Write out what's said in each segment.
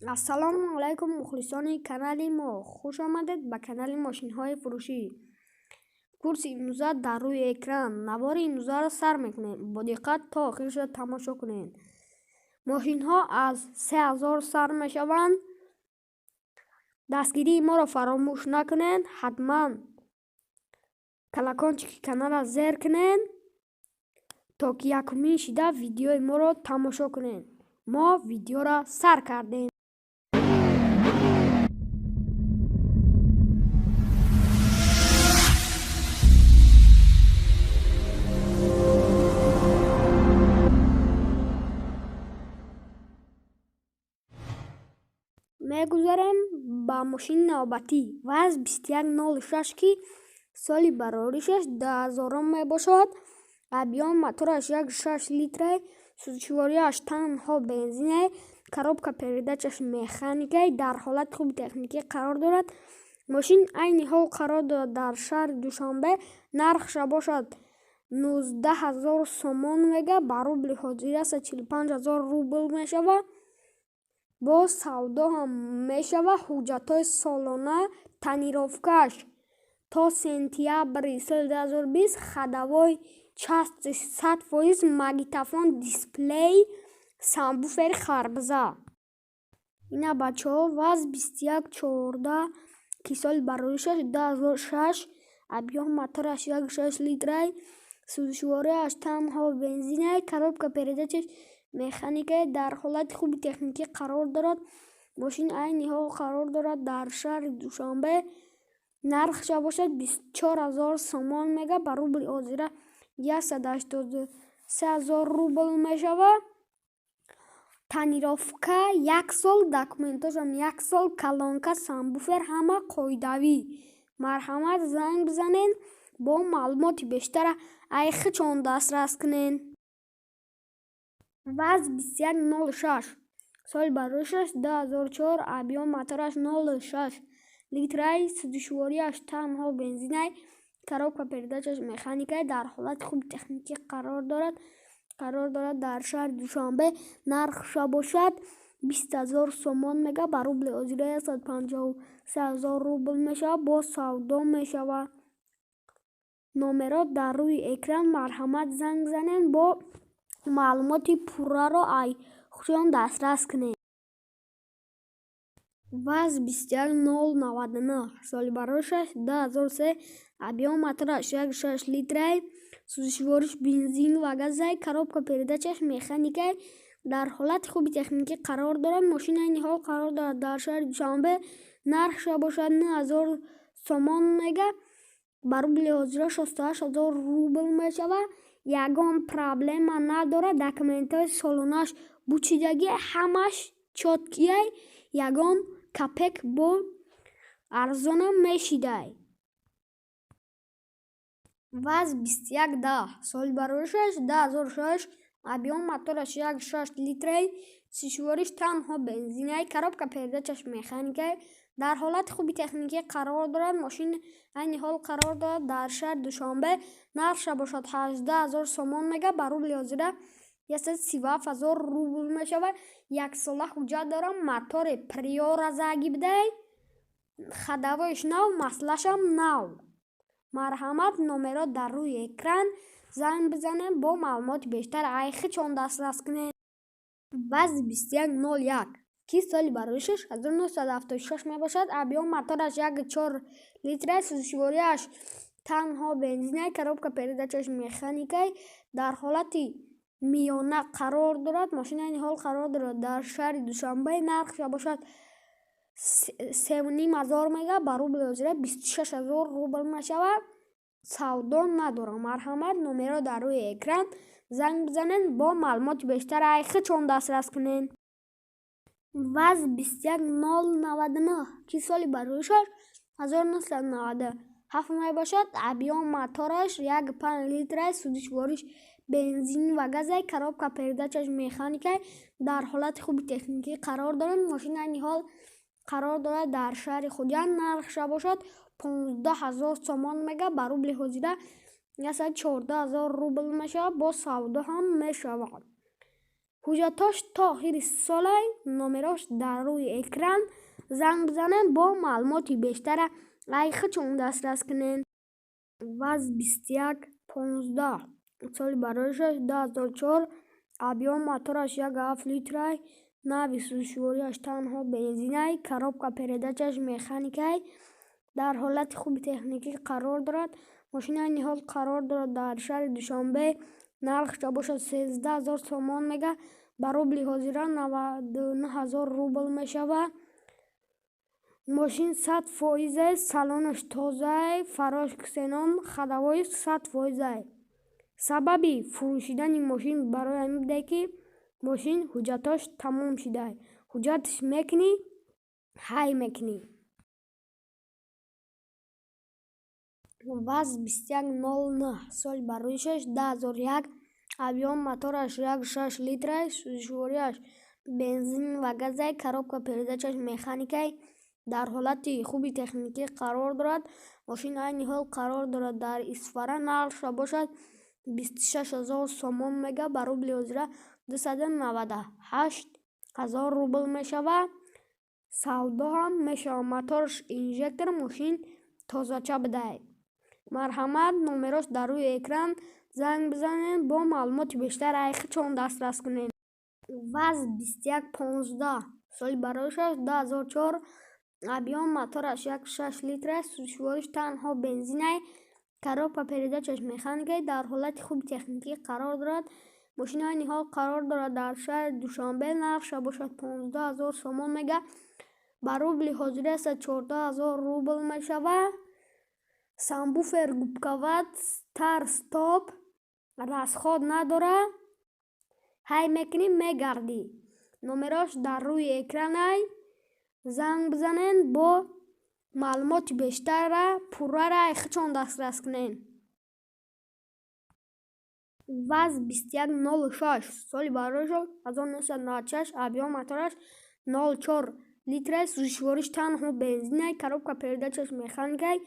Ассалому алайкум, мухлисони канали мо, хуш омадед ба канали мошинҳои фурӯшӣ. Курси имрӯза дар рӯи экран. Навори имрӯзаро сар мекунем, бо диққат то охирша тамошо кунед. Мошинҳо аз 3000 сар мешаванд. Дастгирии моро фаромӯш накунед, ҳатман колокольчики каналро зер кунед, то ки якумин шида видеои моро тамошо кунед. Мо видеоро сар кардем. Мегузарем ба мошини навбатӣ ВАЗ 2106, ки соли бароришаш 2000 мебошад. Объём мотораш 1,6 литрай, сӯзишвориаш танҳо бензинай, коробка передачаш механикай, дар ҳолати хуби техникӣ қарор дорад. Мошин айни ҳол қарор дорад дар шаҳри Душанбе. Нархша бошад 19 000 сомон мега, ба рубли ҳозира 145 000 рубл мешавад. Боз савдо ҳам мешавад. Ҳуҷҷатҳои солона, тонировкаш то сентябри соли 2020, ходовой части 100%, магнитофон, дисплей, сабвуфери харбза. Ина, бачаҳо, ВАЗ 2114, ки соли бароришаш 2006, объём мотораш 1,6 литрай, сӯзишвориаш танҳо бензинай, коробка передачаш механикай, дар ҳолати хуби техникӣ қарор дорад. Мошин айни ҳол қарор дорад дар шаҳри Душанбе. Нархша бошад 24 000 сомон мега, ба рубли ҳозира 183 000 рубл мешавад. Тонировка як сол, документошам як сол, колонка, сабвуфер ҳама қоидавӣ. Марҳамат, занг бизанед, бо маълумоти бештара айхичон дастрас кунед. ВАЗ 2106, соли бароришаш 2004, объём мотораш 0,6 литрай, сӯзишвориаш танҳо бензинай, коробка передачаш механикай, дар ҳолати хуби техникӣ қарор дорад дар шаҳри Душанбе. Нархша бошад 20 000 сомон мега, ба рубли ҳозира 153 000 рубл мешавад. Боз савдо мешавад. Номерҳо дар рӯи экран, марҳамат, занг занед, бо маълумоти пурраро ай худшон дастрас кунед. ВАЗ 21099, соли бароришаш 2003, объём мотораш 1,6 литрай, сӯзишвориш бензин ва газай, коробка передачаш механикай, дар ҳолати хуби техникӣ қарор дорад. Мошин айни ҳол қарор дорад дар шаҳри Душанбе. Нархша бошад 9000 сомон мега, ба рубли ҳозира 68 000 рубл мешавад. Ягон проблема надорад, документҳои солонааш бучидагӣ, ҳамаш чёткияй, ягон копейка бо арзонам мешидай. ВАЗ 2110, соли бароришаш 2006, объём мотораш 1,6 литрай, сӯзишвориш танҳо бензинай, коробка передачаш механикай, дар ҳолати хуби техникӣ қарор дорад. Мошин айни ҳол қарор дорад дар шаҳри Душанбе. Нархша бошад 18 000 сомон мега, ба рубли ҳозира 137 000 рубл мешавад. Яксола ҳуҷҷат дорам, мотори Приора загибдай, ходовойш нав, маслашам нав. Марҳамат, номерҳо дар рӯи экран, занг бизанед, бо маълумоти бештар айхичон дастрас кунед. ВАЗ 2101, ки соли бароришаш 1976 мебошад, объём мотораш 1,4 литрай, сӯзишвориаш танҳо бензинай, коробка передачаш механикай, дар ҳолати миёна қарор дорад. Мошин айни ҳол қарор дорад дар шаҳри Душанбе. Нархша бошад 3 500 мега, ба рубли ҳозира 26 000 рубл мешавад. Савдо надорам. Марҳамат, номерҳо дар рӯи экран, занг бизанед, бо маълумоти бештар айхичон дастрас кунед. ВАЗ 21099, ки соли бароришаш 1997 мебошад, объём мотораш 1,5 литрай, сӯзишвориш бензин ва газай, коробка передачаш механикай, дар ҳолати хуби техникӣ қарор дорад. Мошин айни ҳол қарор дорад дар шаҳри Хуҷанд. Нархша бошад 15 000 сомон мега, ба рубли ҳозира 114 000 рубл мешавад. Боз савдо ҳам мешавад. Ҳуҷҷатҳош то охири солай, номерош дар рӯи экран. Занг бизанед, бо маълумоти бештара ай худшон дастрас кунед. ВАЗ 2115, соли бароришаш 2004, объём мотораш 1,7 литрай, нави сӯзишвориаш танҳо бензинай, коробка передачаш механикай, дар ҳолати хуби техникӣ қарор дорад. Мошин айни ҳол қарор дорад дар шаҳри Душанбе. Нархша бошад 13 000 сомон мега, ба рубли ҳозира 99 000 рубл мешавад. Мошин 100 фоизай, салонаш тозаай, фарош, ксенон, ходовой 100 фоизай. Сабаби фурӯшидани мошин барои ҳамин буде, ки мошин ҳуҷҷатҳош тамом шудай. Ҳуҷҷатш мекунӣ, ҳай мекунӣ. ВАЗ 2109, соли бароришаш 2001, объём мотораш 1,6 литрай, сӯзишвориаш бензин ва газай, коробка передачаш механикай, дар ҳолати хуби техникӣ қарор дорад. Мошин айни ҳол қарор дорад дар Исфара. Нархша бошад 26 000 сомон мега, ба рубли ҳозира 298 000 рубл мешавад. Савдо ҳам мешавад. Мотораш инжектор, мошин тозача будай. Марҳамат, номерош дар рӯи экран, занг бизанед, бо маълумоти бештар ай худшон дастрас кунед. ВАЗ 2115, соли бароришаш 2004, объём мотораш 1,6 литрай, сӯзишвориш танҳо бензинай, коробка передачаш механикай, дар ҳолати хуби техникӣ қарор дорад. Мошин айни ҳол қарор дорад дар шаҳри Душанбе. Нархша бошад 15 000 сомон мега, ба рубли ҳозира 114 000 рубл мешавад. Сабвуфер, губка, старт стоп, расход надорад. Ҳай мекунӣ, мегардӣ. Номерош дар рӯи экранай, занг бизанед, бо маълумоти бештара пуррара ай худшон дастрас кунед. ВАЗ 2106, соли бароришаш 1996, объём мотораш 0,4 литрай, сӯзишвориш танҳо бензинай, коробка передачаш механикай,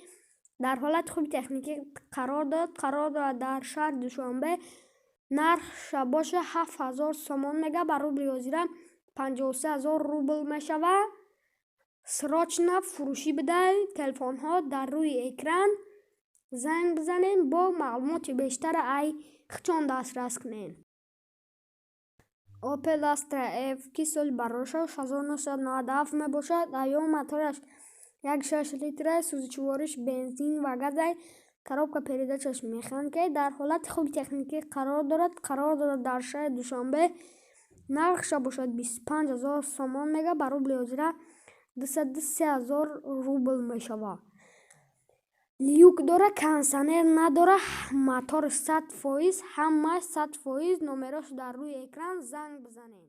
дар ҳолати хуби техникӣ қарор дорад. Қарор дорад дар шаҳри Душанбе. Нархша боша 7000 сомон мега, ба рубли ҳозира 53 000 рубл мешавад. Срочно фурӯшӣ будай. Телефонҳо дар рӯи экран, занг бизанед, бо маълумоти бештара ай худшон дастрас кунед. Opel Astra F, ки соли бароришаш 1997 мебошад, объём мотораш 1,6 литрай, сӯзишвориш бензин ва газай, коробка передачаш механикай, дар ҳолати хуби техникӣ қарор дорад. Қарор дорад дар шаҳри Душанбе. Нархша бошад 25 000 сомон мега, ба рубли ҳозира 203 000 рубл мешавад. Люк дора, кондитсионер надора, мотор 100 фоиз, ҳамааш 100 фоиз. Номерош дар рӯи экран, занг бизанед.